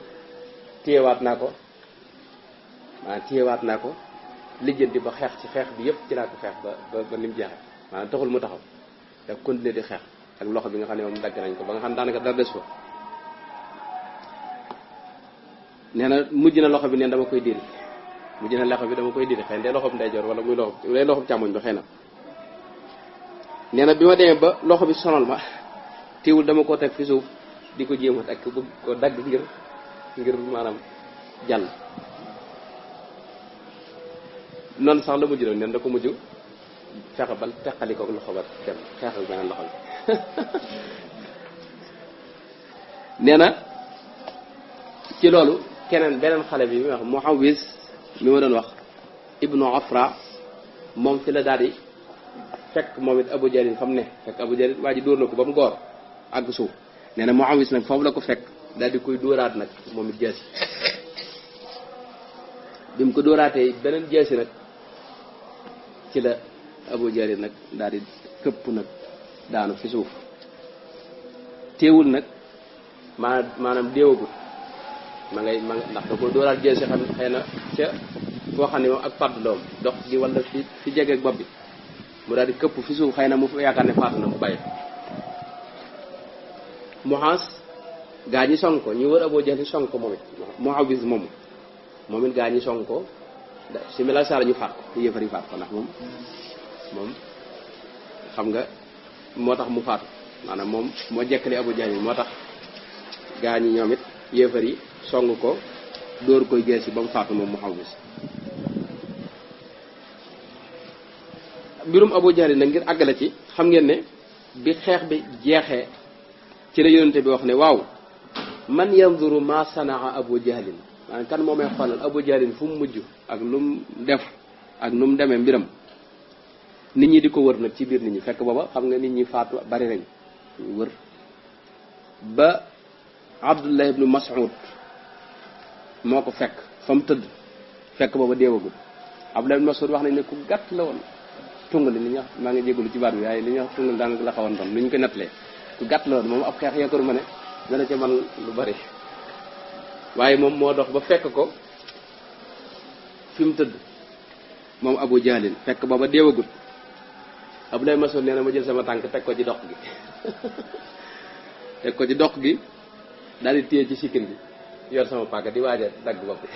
téyewaat naa ko maanaam téyewaat naa ko lijjanti ba xeex ci xeex bi yëpp ci laa ko xeex ba ni mu jeexee maanaam taxul mu taxaw da continuer di xeex ak loxo bi nga xam ne moom dagg nañ ko ba nga xam ne daanaka dara des ko nee na mujj na loxo bi neen dama koy diri mujj na loxo bi dama koy diri xëy na dee loxo bi ndeyjoor wala muy loxo càmmoñ ba xëy na nee na bi ma demee ba loxo bi sonal ma teewul dama koo teg fi suuf di ko jéem a teg bëgg ko dagg ngir maanaam jàll noonu sax la mujj doon neen da ko mujj fexe bal teqali ko loxo ba dem xeex ak beneen loxo bi nee na ci loolu keneen beneen xale bi mi wax Muawis mi ma doon wax ibnu Afra moom fi la daal di fekk moom it Abu Jalil fa mu ne fekk Abu Jalil waa ji dóor na ko ba mu goor àgg suuf nee na Muawis nag foofu la ko fekk daal di koy dóoraat nag moom it jeesi bi mu ko dóoraatee beneen jeesi nag ci la Abu Jalil nag daal di këpp nag daanu fi suuf teewul nag maanaam déewagut ma ndax da ko dóoraat jeesi xam xëy na ca foo xam ne moom ak padd doom dox gi wala fi jege ak bopp bi mu daal di këpp fi suuf xëy na mu yaakaar ne faatu na mu bàyyi Muhaas gaa ñi song ko ñu wër Abu Jahl song ko moom it Muawis moom it gaa ñi song ko si mi la sara ñu faat ko yëfari faat ko ndax moom xam nga moo tax mu faatu maanaam moom moo jekkali Abu Jahl moo tax gaa ñi ñoom it yëfar yi song ko dóor koy gees yi ba mu faatu moom Muawis mbirum Abu Jahl nag ngir àggale ci xam ngeen ne bi xeex bi jeexee ci la yonente bi wax ne waaw man yanzuru ma sanaa Abu Jahlin maanaam kan moo may xoolal Abu Jahlin fu mu mujj ak lu mu def ak nu mu demee mbiram nit ñi di ko wër nag ci biir nit ñi fekk booba xam nga nit ñi faatu bari nañ ñu wër ba Abdullah ibnu Mas'ud moo ko fekk fa mu tëdd fekk booba deewagul Abdullah ibnu Mas'ud wax nañ ne ku gàtt la woon tungali li ñu wax maa ngi jégalu ci baat bi waaye li ñuy wax tungal daanaka la xawoon doon lu ñu ko nettalee ku gàtt la woon moom ab xeex yaakaar ma ne dana ca man lu bari waaye moom moo dox ba fekk ko fi mu tëdd moom Abu Jahlin fekk booba deewagul Abdullah ibnu Mas'ud nee na ma jël sama tànk teg ko ci dox gi teg ko ci dox gi daal di téye ci sikkin bi yor sama paaka di waaj a dagg bopp bi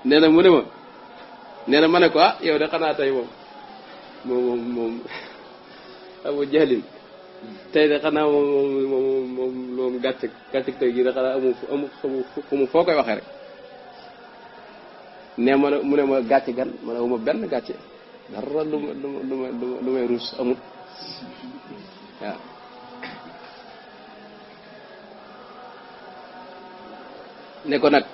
nee na mu ne ma nee na ma ne ko ah yow de xanaa tey moom Abu Jahlin tey de xanaa moom gàcce tey jii de xanaa amu fu mu foo koy waxee rek ne ma mu ne ma gàcce gan ma ne ma benn gàcce dara lu may ruus amut waaw ne ko nag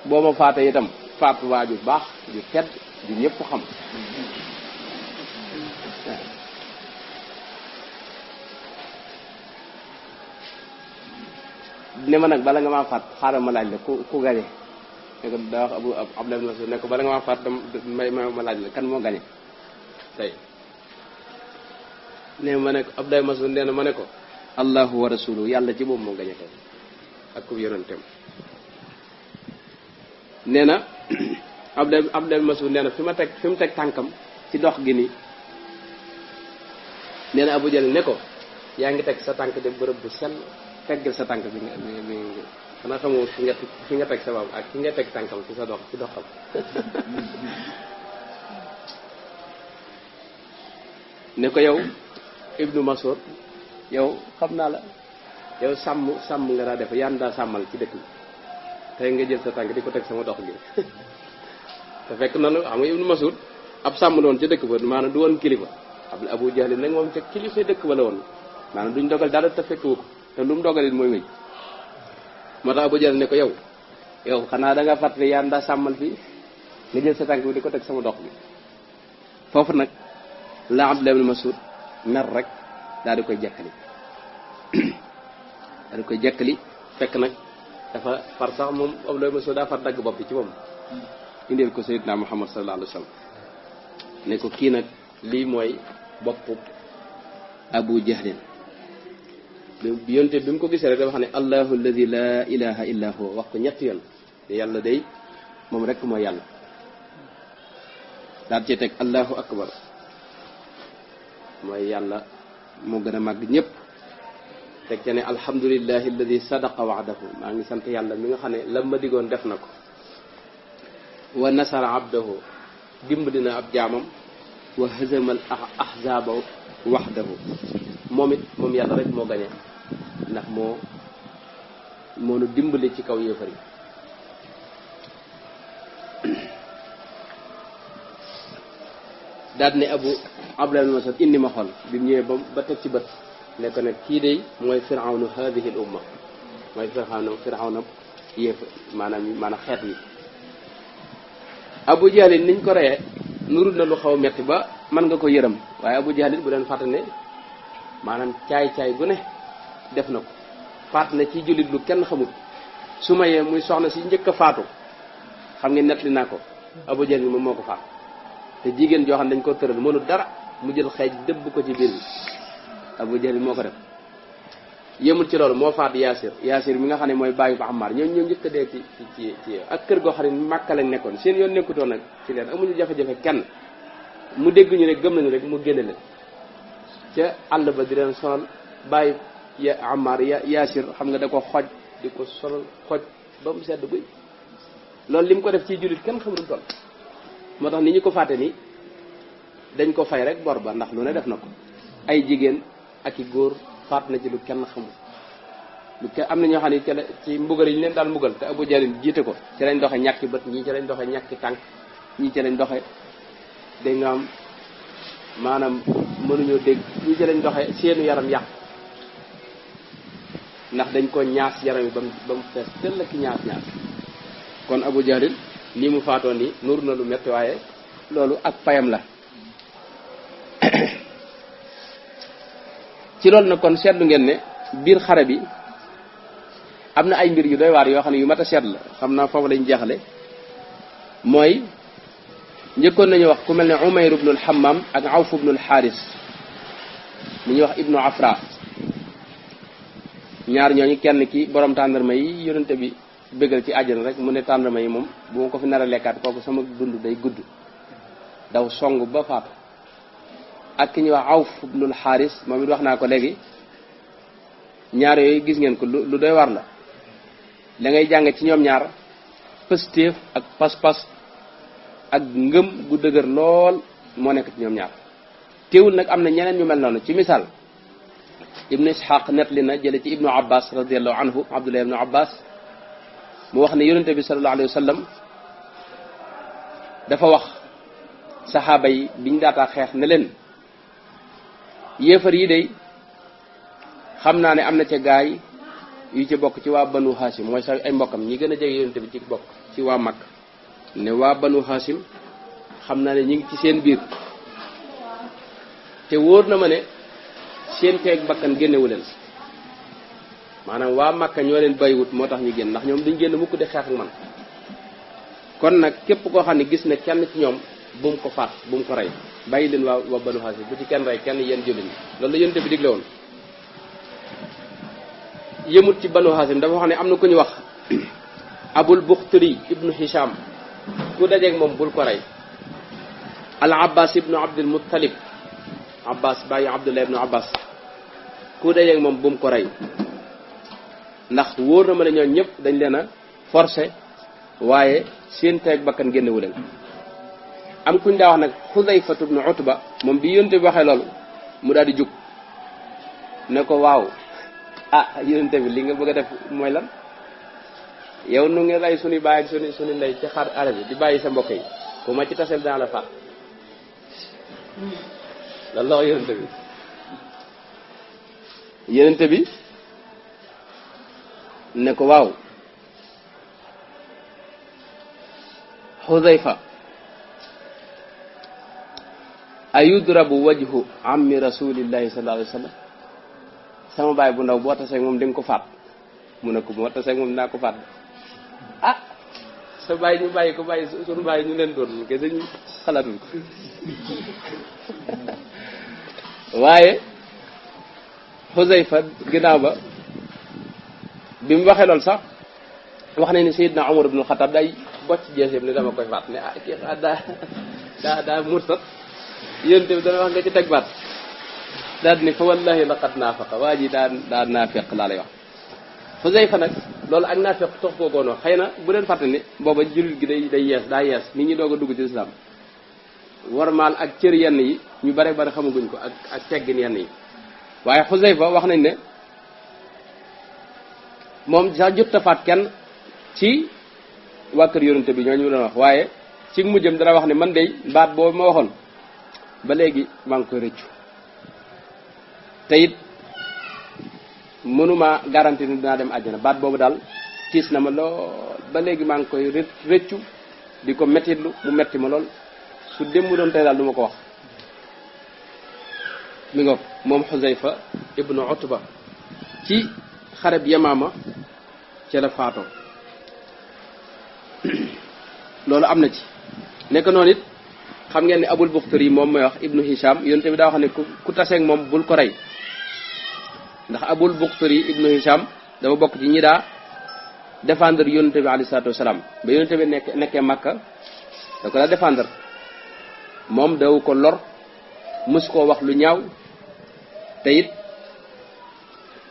boo ma faate itam faatu waa ju baax ju tedd ju ñëpp xam ne ma nag bala nga maa faat xaaral ma laaj la ku gañe ne ko daa wax Abdullah ibn Mas'ud ne ko bala nga maa faat ma laaj la kan moo gañe tey ne ma ne ko Abdullah ibn Mas'ud nee na ma ne ko Allahu wa rasuluhu yàlla ci boobu moo gañe tey ak ku yonenteem nee na Abdullah ibn Mas'ud nee na fi mu teg tànkam ci dox gi nii nee na Abu Jahl ne ko yaa ngi teg sa tànk de bërëb bu sell teggal sa tànk bi nga xanaa xamoo fi nga teg sa baam ak fi nga teg tànkam ci sa ci doxam ne ko yow Ibnu Mas'ud yow xam naa la yow sàmm nga daa def yaan daa sàmmal ci dëkk bi tey nga jël sa tànk di ko teg sama dox gi te fekk na la xam nga Ibnu Mas'ud ab sàmm la woon ca dëkk ba maanaam du woon kilifa Abu Jahl nag moom ca kilifa dëkk ba la woon maanaam duñ dogal dara te fekk wu ko te lu mu dogalit mooy wéy moo tax Abu Jahl ne ko yow xanaa da nga fàttali yaan daa sàmmal fii nga jël sa tànk bi di ko teg sama dox bi foofu nag la Abdullah ibn Mas'ud mer rek daal di koy jekkali fekk nag dafa far sax moom Abdullah ibn Mas'ud daa far dagg bopp bi ci moom indil ko Sayyidina Muhammad sallallahu alayhi wa sallam ne ko kii nag lii mooy boppu Abu Jahlin bi yonte bi mu ko gisee rek dafa xam ne allahu alladi la ilaha illa huwa wax ko ñetti yoon te yàlla day moom rek mooy yàlla daal ci teg allahu akbar mooy yàlla moo gën a màgg ñëpp teg ca ne alhamdulillahi alladi sadaqa wa'dahu maa ngi sant yàlla mi nga xam ne la ma digoon def na ko wa nasara abdahu dimbali na ab jaamam wa hazama al ahzaba wahdahu moom it moom yàlla rek moo gañe ndax moo nu dimbali ci kaw yéefar yi daal ne Abdullah ibn Mas'ud indi ma xool bi mu ñëwee ba teg ci bët ne ko nag kii de mooy firawnu hadihi al umma mooy firawna yéefar maanaam xeet yi Abu Jahl niñ ko reyee nurut na lu xaw a metti ba mën nga ko yërëm waaye Abu Jahl bu leen fàtte ne maanaam caay-caay gu ne def na ko faat na ci jullit lu kenn xamul su ma yee muy soxna si njëkk a faatu xam ngeen nettali naa ko Abu Jahl moom moo ko faat te jigéen joo xam ne dañ ko tëral mënul dara mu jël xeej dëbb ko ci biir bi Abu Jahl moo ko def yëmul ci loolu moo faat Yaasir mi nga xam ne mooy bàyyi ba Ammaar ñoo njëkk a dee ci ak kër goo xam ne Makka lañ nekkoon seen yoon nekkutoon nag ci leen amuñu jafe-jafe kenn mu dégg ñu ne gëm nañu rek mu génne leen ca àll ba di leen sonal bàyyi Ammaar Yaasir xam nga da ko xoj di ko sonal xoj ba mu sedd guy loolu li mu ko def ci jullit kenn xamul toll moo tax ni ñu ko fàtte ni dañ ko fay rek bor ba ndax lu ne def na ko ay jigéen ak i góor faat na ci lu kenn xamul am na ñoo xam ne ci mbugal yi ñu leen daal mbugal te Abu Jahl jiite ko ci lañ doxe ñàkki bët ñii ci lañ doxe ñàkki tànk ñii ci lañ doxe dégg nga am maanaam mënuñoo dégg ñii ci lañ doxe seenu yaram yàq ndax dañ ko ñaas yaram yi ba mu fees tëll ki ñaas kon Abu Jahl nii mu faatoon ni nuru na lu metti waaye loolu ak payam la ci loolu nag kon seetlu ngeen ne biir xare bi am na ay mbir yu doy waar yoo xam ne yu mat a seet la xam naa foofu lañ jeexale mooy njëkkoon nañu wax ku mel ne Umayr ibnul Hammam ak Awf ibnul Xaaris mu ñuy wax ibnu Afra ñaar ñooñu kenn ki borom tàndarma yi yonente bi bëggal ci àjjana rek mu ne tàndarma yi moom bu ma ko fi nar a lekkaat kooku sama dund day gudd daw song ba faatu ak ki ñuy wax Awf ibnul Xaaris moom it wax naa ko léegi ñaar yooyu gis ngeen ko lu doy war la da ngay jàng ci ñoom ñaar pëstéef ak pas-pas ak ngëm gu dëgër lool moo nekk ci ñoom ñaar teewul nag am na ñeneen ñu mel noonu ci misaal ibnu Ishaq nettali na jële ci ibnu Abbas radiallahu anhu Abdullah ibnu Abbas mu wax ne yonente bi sallallahu alayhi wa sallam dafa wax saxaaba yi biñ daataa xeex ne leen yéefar yi day xam naa ne am na ca gaay yu ci bokk ci waa banu Hashim mooy sax ay mbokkam ñi gën a jege yonente bi ci bokk ci waa Makka ne waa banu Hashim xam naa ne ñi ngi ci seen biir te wóor na ma ne seen teeg bakkan génnewu leen maanaam waa Makka ñoo leen bàyyiwut moo tax ñu génn ndax ñoom duñ génn mukk di xeex ak man kon nag képp koo xam ne gis na kenn ci ñoom bu mu ko faat bu mu ko rey bàyyi leen waa banu Hashim bu ci kenn rey kenn yéen jullit ñi loolu la yonente bi digle woon yëmut ci banu Hashim dafa wax ne am na ku ñu wax Abul Bukhtari ibnu Hisham ku dajeeg moom bul ko rey al Abbas ibnu Abdul Muttalib Abbas bàyyi Abdullah ibnu Abbas ku dajeeg moom bu mu ko rey ndax wóor na ma ne ñoom ñëpp dañ leen a forcé waaye seen teeg bakkan génnewu leen am kuñ daa wax nag Xudayfatu ibnu Utba moom bi yonente bi waxee loolu mu daal di jug ne ko waaw yonente bi li nga bëgg a def mooy lan yow nu ngi rey suñu baay ak suñu ndey ci xar arab bi di bàyyi sa mbokk yi ku ma ci tasel dans la faat lan la wax yonente bi ne ko waaw Xudayfa ayudrabu wajhu ammi rasulillahi sallallahu alayhi wa sallam sama baay bu ndaw boo taseeg moom di nga ko faat mu ne ko boo taseeg moom dinaa ko faat sa baay ñu bàyyi ko bàyyi suñu bàyyi ñu leen doon ke dañu xalaatul ko waaye Xusayfa ginnaaw ba bi mu waxee loolu sax wax nañ ne Seydina Umar ibnul Xattaab day bocc jeeseem ne dama koy faat ne kii daa mursat yéen tamit dana wax nga ci teg baat daal di ne fa wallahi laqad naafaqa waa ji daa naafeq laa lay wax. Xusayfa nag loolu ak naafeq tox koo goonoo xëy na bu leen fàtte ni booba jullit gi day yees daa yees nit ñi doog a dugg ci islam warmaal ak cër yenn yi ñu bare bare xamaguñ ko ak teggin yenn yi waaye Xusayfa wax nañ ne moom sax jot a faat kenn ci waa kër yonente bi ñooñu doon wax waaye ci mujjam dana wax ne man de baat boobu ma waxoon ba léegi maa ngi koy rëccu te it mënuma garanti ni dinaa dem àjjana baat boobu daal tiis na ma lool ba léegi maa ngi koy rëccu di ko mettitlu mu metti ma lool su dem mu doon tey daal du ma ko wax mi ngoog moom Xusayfa ibnu Utba ci xareb Yamaama ca la faatoo loolu am na ci nekk noonu it xam ngeen ne Abul Buxtari moom may wax ibnu Hisham yonte bi daa wax ne ku taseeg moom bul ko rey ndax Abul Buxtari ibnu Hisham dafa bokk ci ñi daa défendre yonte bi alayhi salaatu wasalaam ba yonte bi nekkee Makka da ko daa défendre moom daw ko lor mës koo wax lu ñaaw te it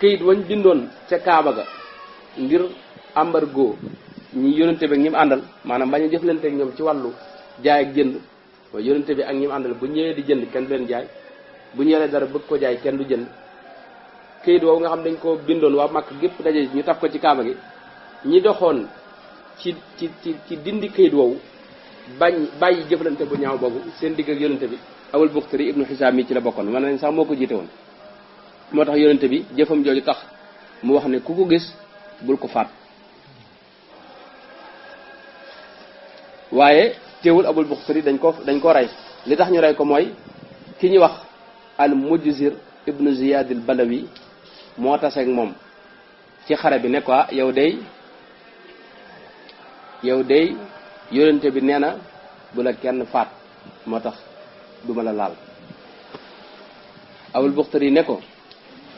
këyit wañ bindoon ca Kaaba ga ngir embargo ñi yonente bi ak ñi mu àndal maanaam bañ a jëflante ak ñoom ci wàllu jaay ak jënd mooy yonente bi ak ñi mu àndal bu ñëwee di jënd kenn du leen jaay bu ñu yoree dara bëgg ko jaay kenn du jënd këyit woowu nga xam dañ ko bindoon waa Makka gépp daje ñu taf ko ci Kaaba gi ñi doxoon ci dindi këyit woowu bàyyi jëflante bu ñaaw boobu seen digg ak yonente bi Abul Buxtari ibnu Hisaam mi ci la bokkoon man nañ sax moo ko jiite woon moo tax yonente bi jëfam jooju tax mu wax ne ku ko gis bul ko faat waaye teewul Abul Buxtari dañ ko rey li tax ñu rey ko mooy ki ñuy wax al Mujzir ibnu Ziyad al Balawi moo taseeg moom ci xare bi ne ko yow dey yonente bi nee na bu la kenn faat moo tax duma la laal Abul Buxtari ne ko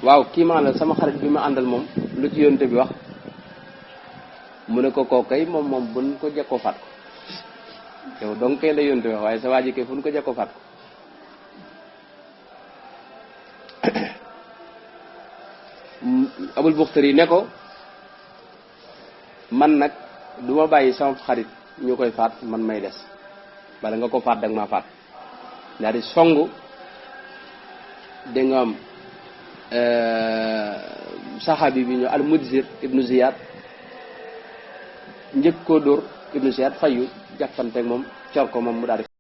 waaw kii maa la sama xarit bi ma àndal moom lu ci yonente bi wax mu ne ko kay moom buñ ko jekkoo faat ko yow donc kay la yonente bi wax waaye sa waa ji kay fu ñu ko jekkoo faat ko Abul Buxtari ne ko man nag du ma bàyyi sama xarit ñu koy faat man may des bala nga ko faat danga maa faat daal di songu da nga am saxaabi bi ñu al Mujzir ibnu Ziyad njëkk koo dóor ibnu Ziyad fayu jàppanteeg moom cor ko moom mu daal di